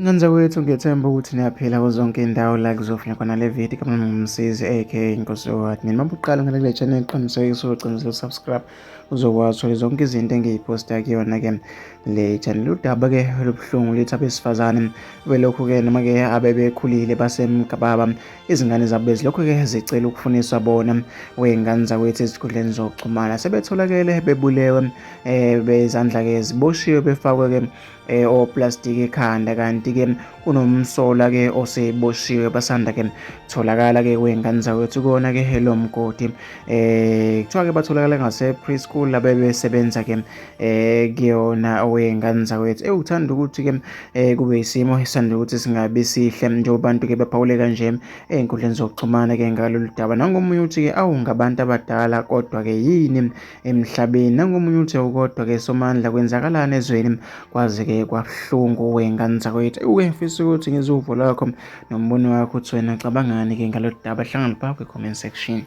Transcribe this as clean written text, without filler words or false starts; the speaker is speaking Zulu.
Ngane zakwethu, ngiyethemba ukuthi niyaphila kuzo zonke iy'ndawo la kuzofika khona le video. Igama lami nguMsizi aka Inkosi Yowadi. Mina uma uqala ngale kule channel, qinisekisa ucinzela usubscribe uzokwazi uthola zonke izinto engiyiphosta kuyona-ke le channel. Udaba-ke olubuhlungu lithi abesifazane belokhu-ke noma-ke abebekhulile basemgababa izingane zabo bezilokhu-ke zicela ukufuniswa bona wey'ngane zakwethu ezikhundleni zokuxhumana sebetholakele bebulewe um bezandla-ke ziboshiwe befakwe-ke oplastiki ekhanda, kanti ke kunomsola ke oseboshiwe basanda ke tholakala ke kwengane zakwethu kona ke lo mgodi. Kuthiwa ke batholakala ngase preschool abebesebenza ke kuyona wengane zakwethu. Ewuthanda ukuthi ke kube isimo esanda ukuthi singabi sihle njengoba abantu ke baphawule kanje ey'nkundleni zokuxhumana ke ngalolu daba. Nangomunye uthi ke awu ngabantu abadala kodwa ke yini emhlabeni. Nangomunye uthi awukodwa ke Somandla, kwenzakalani ezweni kwaze ke kwabuhlungu wengane zakwethu. Uke ngifisa ukuthi ngizwe uvo lwakho nombono wakho ukuthi wena ucabangani ke ngalolu daba. Hlangana lapha kwi-comment section.